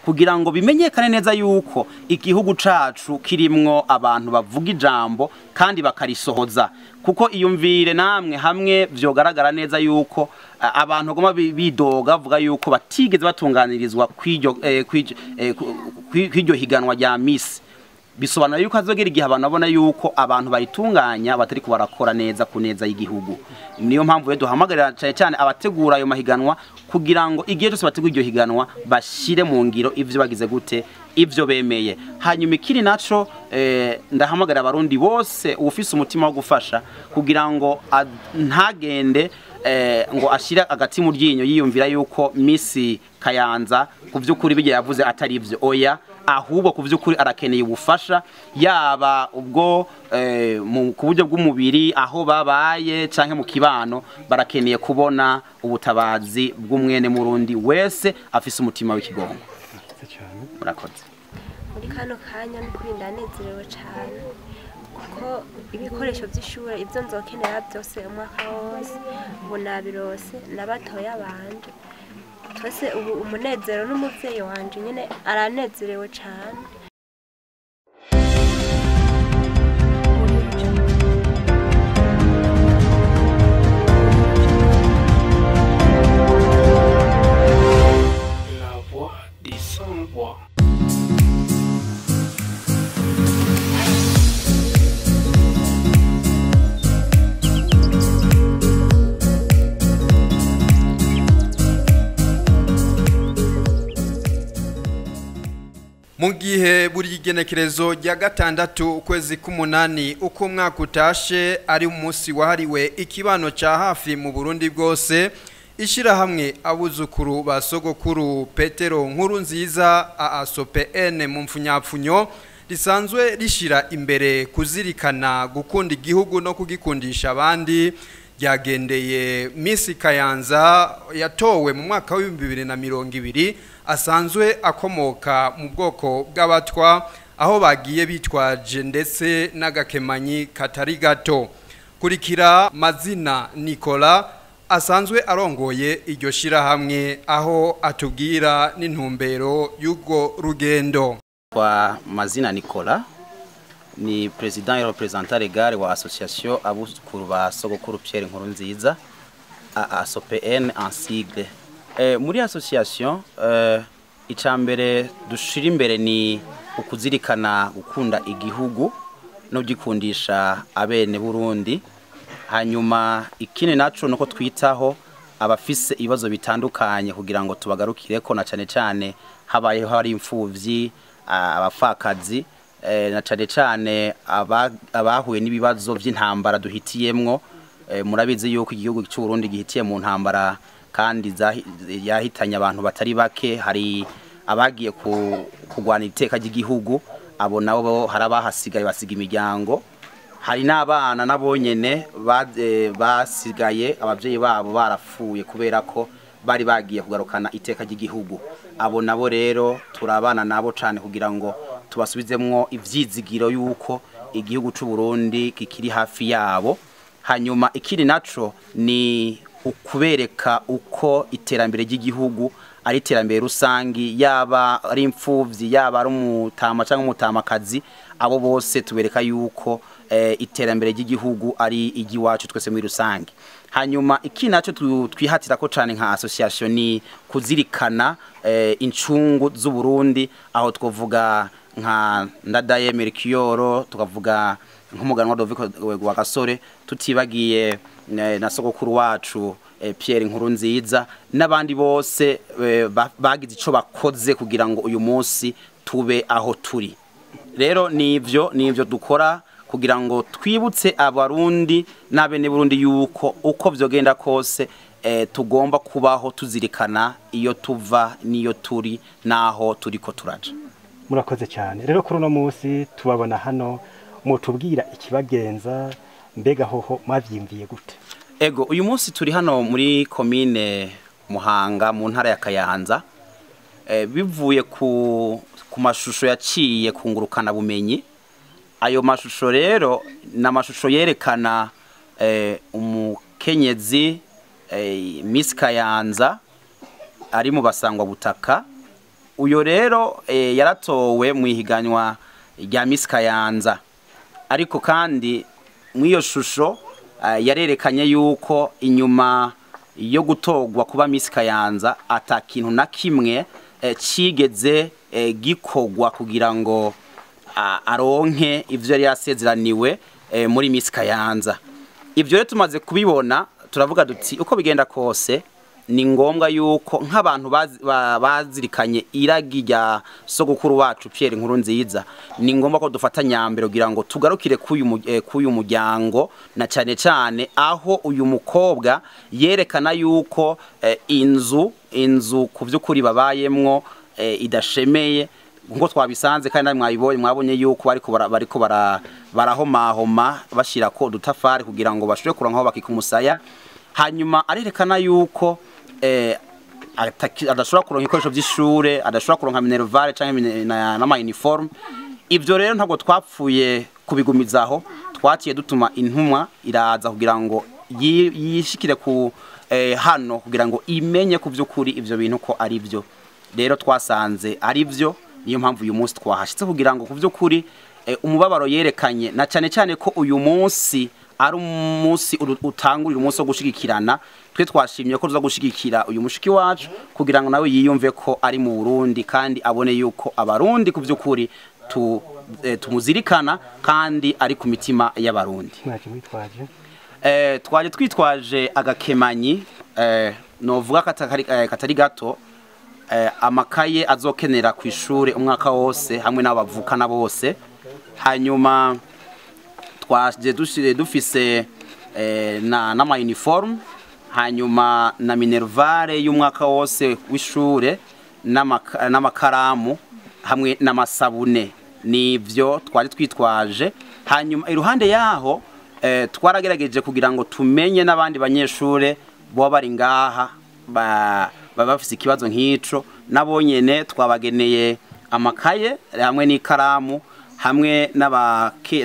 Kugira ngo bimenyekane neza yuko igihugu cacu kirimwo abantu bavuga ijambo kandi bakarisohoza. Kuko iyumvire namwe hamwe vyogaragara neza yuko abantu bagoma bidoga bavuga yuko batigeze batunganirizwa kw'iryo higanwa rya Miss, bisobanura yuko hazogera igihe abantu babona yuko abantu baritunganya batari kubarakora neza ku neza y'igihugu. Niyo mpamvu rero duhamagarira cyane cyane abategura ayo mahiganwa kugira ngo igihe cyose bategura iryo higanwa bashire mu ngiro ivyo bagize gute, ivyo bemeye. Hanyuma ikiri naco, ndahamagarira abarundi bose ufise umutima wo gufasha kugira ngo ntagende ngo ashire agati mu ryinyo yiyumvira yuko Miss Kayanza ku vy'ukuri bijya yavuze atari ivyo. Oya, ahubwo ku vy'ukuri arakeneye ubufasha, yaba ubwo ku buryo bw'umubiri aho babaye canke mu kibano, barakeneye kubona ubutabazi bw'umwene murundi wese afise umutima w'ikigongo. Murakoze. Muri kano kanya n'ukuri ndanezerewe cane kuko ibikoresho vy'ishure ivyo nzokenera byose umwaka wose ubu nabirose, n'abatoya banje twese ubu umunezero n'umuvyeyi wanje nyene aranezerewe cane. La voix des sans-voix. Mu gihe buri igenekerezo rya 6 ukwezi k'umunani uko umwaka utashe ari umunsi wahariwe ikibano ca hafi mu Burundi bwose, ishirahamwe abuzukuru ba sogokuru Petero Nkurunziza AASOPN mu mfunyapfunyo risanzwe rishira imbere kuzirikana gukunda igihugu no kugikundisha abandi, ryagendeye Miss Kayanza yatowe mu mwaka w'ibihumbi bibiri na mirongo ibiri, asanzwe akomoka mu bwoko bw'abatwa aho bagiye bitwaje ndetse n'agakemanyi katari gato. Kurikira Mazina Nicolas asanzwe arongoye iryo shirahamwe aho atubwira n'intumbero y'urwo rugendo. Kwa Mazina Nicolas ni président et représentant légal wa association abuzukuru ba sogokuru Pierre Nkurunziza AASOPN en sigle. Muri association icambere dushira imbere ni ukuzirikana gukunda igihugu no gikundisha abene Burundi. Hanyuma ikindi naco nuko twitaho abafise ibibazo bitandukanye kugira ngo tubagarukireko, na cane cane habayeho hari imfuvyi, abafakazi, na cane cane abahuye n'ibibazo vy'intambara duhitiyemwo. Murabizi yuko igihugu cy'u Burundi gihitiye mu ntambara kandi yahitanye abantu batari bake. Hari abagiye kugwana iteka ry'igihugu, abo nabo hari abahasigaye basiga imiryango, hari n'abana nabonyene basigaye abavyeyi babo barapfuye kubera ko bari bagiye kugarukana iteka ry'igihugu. Abo nabo rero turabana nabo cane kugira ngo tubasubizemwo ivyizigiro yuko igihugu c'u Burundi kikiri hafi yabo. Hanyuma ikindi naco ni ukubereka uko iterambere ry'igihugu ari iterambere rusangi, yaba ari imfuvyi, yaba ari umutama cyangwa umutamakazi, abo bose tubereka yuko iterambere ry'igihugu ari igiwacu twese muri rusangi. Hanyuma iki naco twihatira ko cane nka association ni kuzirikana incungu z'u Burundi, aho twovuga nka Ndadaye Melchior, tukavuga nk'umuganwa Doviko wa Gasore, tutibagiye na sogokuru wacu Pierre Nkurunziza n'abandi bose bagize ico bakoze kugira ngo uyu munsi tube aho turi. Rero nivyo dukora kugira ngo twibutse abarundi n'abene Burundi yuko uko vyogenda kose tugomba kubaho tuzirikana iyo tuva niyo turi naho turiko turaja. Murakoze cyane. Rero kuri uno munsi tubabona hano, mutubwira ikibagenza, mbega hoho mwavyimviye gute? Ego, uyu munsi turi hano muri komine Muhanga mu ntara ya Kayanza, bivuye ku mashusho yaciye kungurukana bumenyi. Ayo mashusho rero ni amashusho yerekana umukenyezi Miss Kayanza ari mu basangwa butaka. Uyo rero yaratowe mu ihiganwa rya Miss Kayanza, ariko kandi mw'iyo shusho yarerekanye yuko inyuma yo gutogwa kuba Miss Kayanza ata kintu na kimwe cigeze gikogwa kugira ngo aronke ivyo yari yasezeraniwe muri Miss Kayanza. Ivyo rero tumaze kubibona turavuga duti uko bigenda kose ni ngombwa yuko nk'abantu bazirikanye iragi rya sogokuru wacu Pierre Nkurunziza, ni ngombwa ko dufata nyambere kugira ngo tugarukire k'uyu muryango, na cyane cyane aho uyu mukobwa yerekana yuko inzu ku by'ukuri babayemwo idashemeye nkuko twabisanze, kandi namwe mwabibonye, mwabonye yuko bariko barahomahoma bashira ko udutafari kugira ngo bashobore kuronka aho bakika umusaya. Hanyuma arerekana yuko adashobora kuronka ibikoresho by'ishure, adashobora kuronka minerval canke n'ama uniforme. Ivyo rero ntabwo twapfuye kubigumizaho, twaciye dutuma intumwa iraza kugira ngo yishikire ku hano kugira ngo imenye ku vy'ukuri ivyo bintu ko ari byo. Rero twasanze ari byo, niyo mpamvu uyu munsi twahashitse kugira ngo ku vy'ukuri umubabaro yerekanye, na cyane cyane ko uyu munsi ari umunsi utangurira umunsi wo gushigikirana. Twe twashimye ko tuza gushigikira uyu mushiki wacu kugira ngo nawe yiyumve ko ari mu Burundi, kandi abone yuko abarundi ku vy'ukuri tumuzirikana kandi ari ku mitima y'abarundi. Mwaje mwitwaje? Twaje twitwaje agakemanyi, novuga katari gato, amakaye azokenera ku ishure umwaka wose hamwe n'abavukana bose. Hanyuma twaje dufise n'ama uniforme, hanyuma na minervale y'umwaka wose w'ishure, n'amakaramu hamwe n'amasabune. Nivyo twari twitwaje. Hanyuma iruhande yaho twaragerageje kugira ngo tumenye n'abandi banyeshure bo bari ngaha baba bafise ikibazo nk'ico, nabo nyene twabageneye amakaye hamwe n'ikaramu, hamwe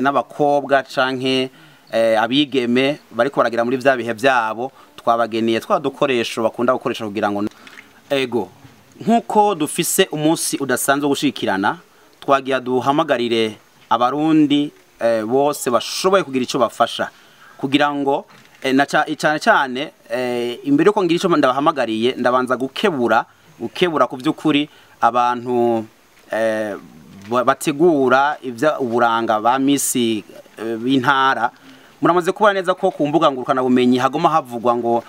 n'abakobwa canke abigeme bariko baragira muri vya bihe vyabo, twabageneye twa dukoresho bakunda gukoresha kugira ngo ego. Nkuko dufise umunsi udasanzwe gushikirana, twagiye duhamagarire abarundi bose bashoboye kugira ico bafasha kugira ngo na cyane cyane imbere yuko ngira ico ndabahamagariye, ndabanza gukebura ku by'ukuri abantu bategura ivya uburanga ba Miss b'intara. Muramaze kubona neza ko ku mbuga ngurukana bumenyi hagoma havugwa ngo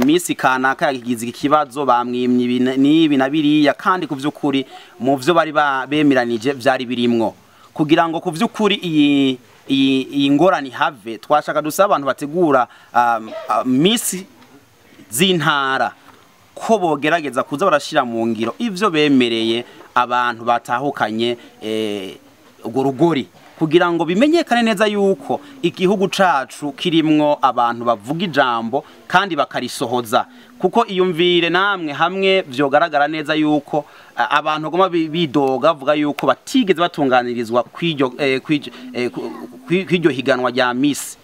Miss kanaka yagize ikibazo, bamwimye n'ibi na biriya, kandi ku by'ukuri mu vyo bari bemeranije vyari birimwo. Kugira ngo ku by'ukuri iyi ngorane have, twashaka dusaba abantu bategura Miss z'intara ko bogerageza kuza barashira mu ngiro ivyo bemereye abantu batahukanye urwo rugori, kugira ngo bimenyekane neza yuko igihugu cacu kirimwo abantu bavuga ijambo kandi bakarisohoza. Kuko iyumvire namwe hamwe vyogaragara neza yuko abantu bagoma bidoga bavuga yuko batigeze batunganirizwa kw'iryo higanwa rya Miss,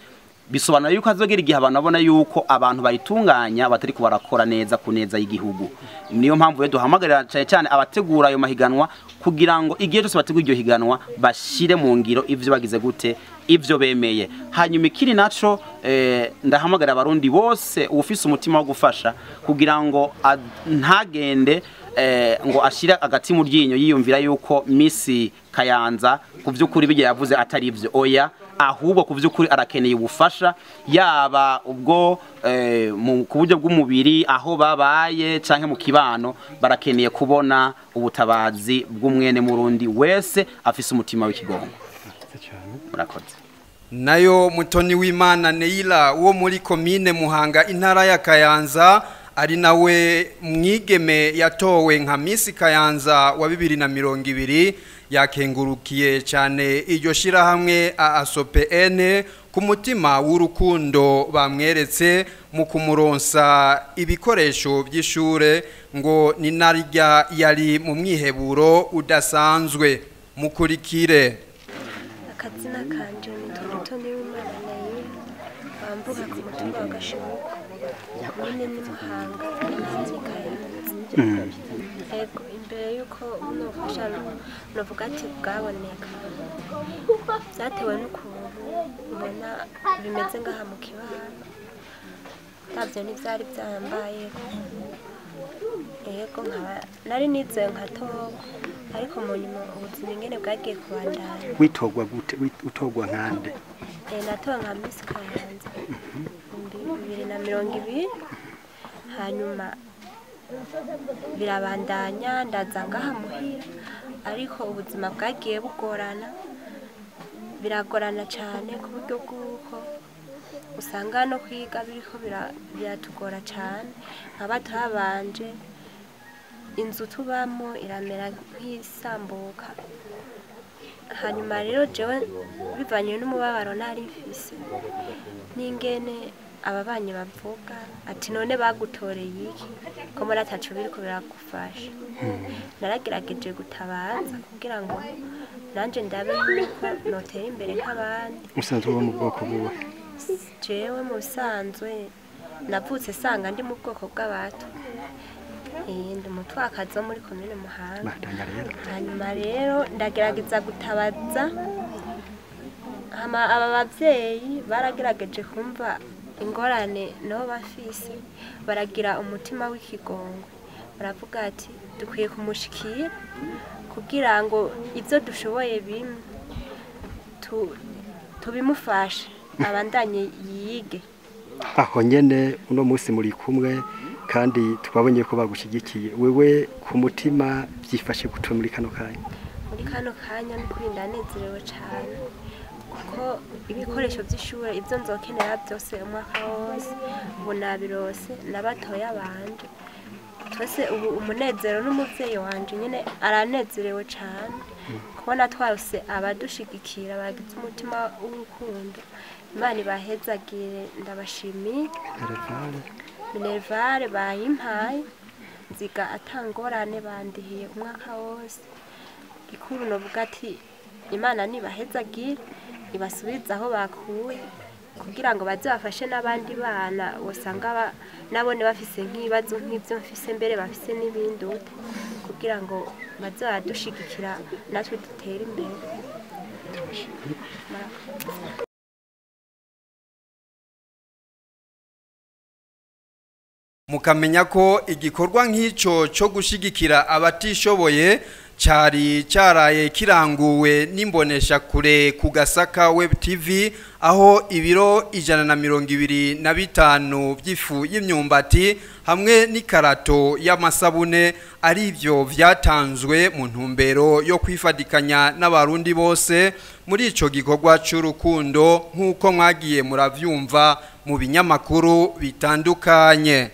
bisobanura yuko hazogera igihe abantu babona yuko abantu baritunganya batari kubarakora neza ku neza y'igihugu. Niyo mpamvu rero duhamagarira cyane cyane abategura ayo mahiganwa kugira ngo igihe cyose bategura iryo higanwa bashire mu ngiro ivyo bagize gute, ivyo bemeye. Hanyuma ikiri naco, ndahamagarira abarundi bose ufise umutima wo gufasha kugira ngo ntagende ngo ashire agati mu ryinyo yiyumvira yuko Miss Kayanza ku vy'ukuri bijya yavuze atari ivyo. Oya, ahubwo ku vy'ukuri arakeneye ubufasha, yaba ubwo ku buryo bw'umubiri aho babaye canke mu kibano, barakeneye kubona ubutabazi bw'umwene murundi wese afise umutima w'ikigongo. Murakoze. Nayo Mutoni w'Imana Neila wo muri komine Muhanga intara ya Kayanza, ari nawe mwigeme yatowe nka Miss Kayanza wa 2020, yakengurukiye cyane iryo shirahamwe ASOPN ku mutima w'urukundo bamweretse mu kumuronsa ibikoresho by'ishure, ngo ni narirya yari mu mwiheburo udasanzwe. Mukurikire. Akazina kanje ni Mutoni w'Imana Neila, bamvuga ku mutumba wa Gashoboka, nyine ni Muhanga, intara ya Kayanza. Ego, Imbere yuko buno bufasha novuga ati bwaboneka, byatewe n'ukuntu mbona bimeze ngaha mu kibano, ndabyo ntibyari byambayeho. Yego, nkaba nari nizeye nkatorwa, ariko mu nyuma ubuzima ingene bwagiye kubandanya. Witogwa gute? Utogwa nkande? Natowe nka Miss Kayanza 2020, hanyuma birabandanya, ndaza ngaha muhira, ariko ubuzima bwagiye bugorana, biragorana cyane ku buryo bw'uko usanga no kwiga biriko biratugora cyane. Nkaba tuhabanje inzu tubamo iramera nk'isambuka. Hanyuma rero jewe bivanye n'umubabaro nari mfise n'ingene ababanyi bavuga ati none bagutoreye iki ko muri atacu biriko biragufasha, naragerageje gutabaza kugira ngo nanje ndabe yuko notera imbere nk'abandi. Usanzwe uba mu bwoko buhe? Jewe mu bisanzwe navutse sanga ndi mu bwoko bw'abato. Ndi umutwakazi wo muri komine Muhanga. Bandanya rero. Hanyuma rero ndagerageza gutabaza, hama aba bavyeyi baragerageje kumva ingorane nabo bafise, baragira umutima w'ikigongwe, baravuga ati dukwiye kumushikira kugira ngo ivyo dushoboye bimwe tubimufashe abandanye yige. Aho nyene uno munsi muri kumwe kandi twabonye ko bagushigikiye, wewe ku mutima byifashe gute muri kano kanya? Muri kano kanya n'ukuri ndanezerewe cyane, kuko ibikoresho by'ishure ibyo nzokenera byose umwaka wose ubu nabirose, n'abatoya banje twese ubu umunezero, n'umuvyeyi wanje nyene aranezerewe cyane kubona twose abadushigikira bagize umutima w'urukundo. Imana ibahezagire, ndabashimiye. Minerval. Minerval bayimpaye nziga atangorane, bandihiye umwaka wose. Gikuru novuga ati Imana nibahezagire, ibasubize aho bakuye kugira ngo baze bafashe n'abandi bana usanga nabone bafise nk'ibibazo nk'ibyo mfise, mbere bafise n'ibindi ute, kugira ngo baze baradushigikira natwe dutere imbere. Murakoze. Mukamenya ko igikorwa nk'icyo cyo gushigikira abatishoboye cyari cyaraye kiranguwe n'imboneshakure ku Gasaka Web TV, aho ibiro 125 by'ifu y'imyumbati hamwe n'ikarato y'amasabune ari byo vyatanzwe mu ntumbero yo kwifadikanya n'abarundi bose muri ico gikorwa c'urukundo, nk'uko mwagiye muravyumva mu binyamakuru bitandukanye.